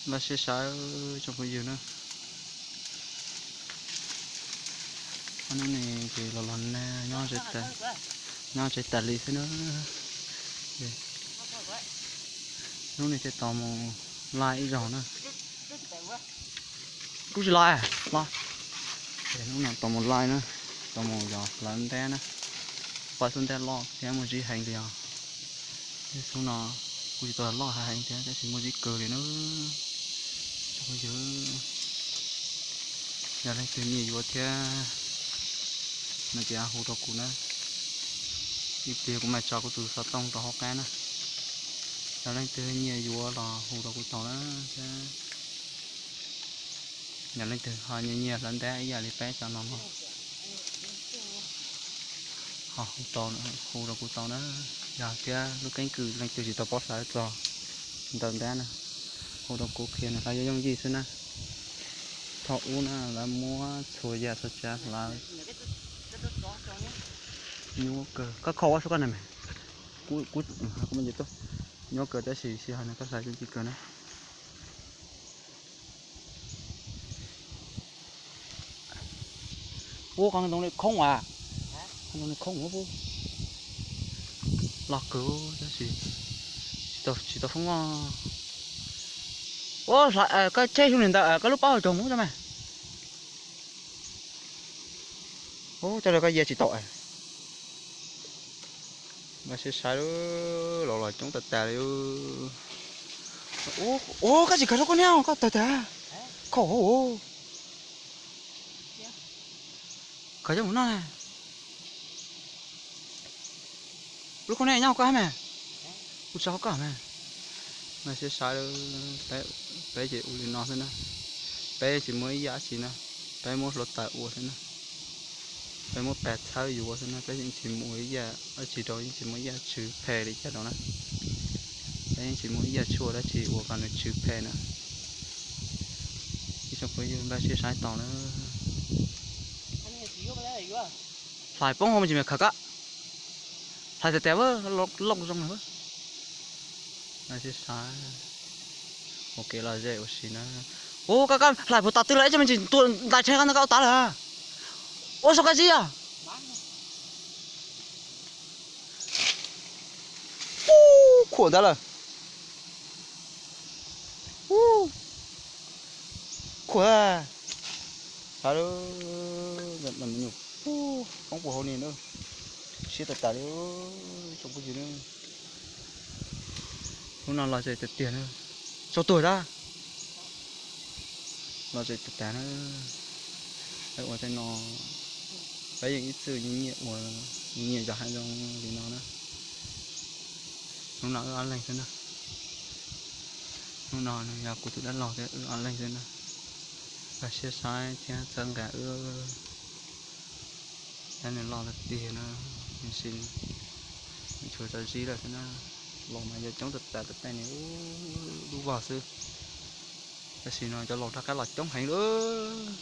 Npaj siab sawv tsoom phooj ywg na. Hnub no ces los los nag nyob tsev tas li xwb na. Hnub no thiaj tau mus laij ib zaug na. Kuj tsis laij los. Hnub no tau mus laij na, tau mus yos hlawv ntab na. Pom xub ntab loj thiab muaj zib heev li os. Xub no kuj tsis tau loj heev thiab tab sis muaj zib kawg li na. Yog leej twg nyiam yuav thiab no ces hu rau kuv na. Ib pliag kuv mam tso kuv tus xov tooj rau hauv qab na. Yog leej twg nyiam yuav los hu rau kuv tau na. Yog leej twg ho nyiam nyiam hlawv ntab ib yam li peb cov no los ho hu rau kuv tau na. Yog thiab lub keeb kwm leej twg tsis tau paub hlawv txog ntawm ntab na, hu rau kuv qhia nws hlawv yooj yooj yim xwb na. Thaum ub na lawv muab txhua yam txhua tsav hlawv nyuaj kawg. Koj kho ua sub koj na me, kuv kuv kuv me tuaj, nyuaj kawg tab sis sij hawm no koj hlawv yooj yim kawg na. Ua qhov ntoo li khoob as, qhov ntoo li khoob ua pub los kwv tab sis tsis tau foob os. Ua koj cheb xyoo ntawd koj lub paub hauv caug mus tso mas. Ua coj lawv koj yia tsis tau. Npaj siab sawv, los los coob tas tas li. Ua koj tsis khaws rau koj niag koj tawg tas. Kho hauv. Khaws coj mus noj na. Lub khaub neb nyob hauv koj me, kuv tsis hauv koj me. Npaj siab sawv, peb ces ua li no xwb na. Peb tsis muaj ib yam dab tsi na, peb muab hluav taws ua xwb na. Peb muab pas txhawb yuav xwb na, peb yeej tsis muaj ib yam dab tsi rau, yeej tsis muaj ib yam tsw phem li cas rau na. Peb yeej tsis muaj ib yam tshuaj dab tsi ua kom nws tsw phem na. Ib tsoom phooj ywg npaj siab saib tau na. Hlais poob hauv me ntsis me khaws koj. Hlais tiag tiag, loj zoo na. Npaj siab saib ua kev lom zem ua si na. Ua koj koj hlais puas tas twg lawm ib tsoom me ntsis tuaj ntais tsheb koj ntawd koj ua tas lawm. Ua soj koj zib os. Ub, khuam ntawd lawm. Ub, khuam. Sav lawm, me nyuam, poob puag hauv ni na. Siab tas tas li, tsoom phooj ywg na. Hnub no lom zem tiag tiag na. Tsaus tuag tab. Lom zem tas tas na. Peb ua tej no, peb yeej ib txwm nyiam ua, nyiam zov hav zoov li no na. Hnub no wb ob leeg xwb na. Hnub no nws yog kuv tus dab laug thiab wb ob leeg xwb na. Npaj siab saib thiab txhawb nqa wb thiab nws loj tiag tiag na. Nws sim, nws tshuav tso zib lawm xwb na. Los mas yog coob tas tas tas tej ni, lub vog xwb. Tam sim no cov laus rov qab los coob heev lawm.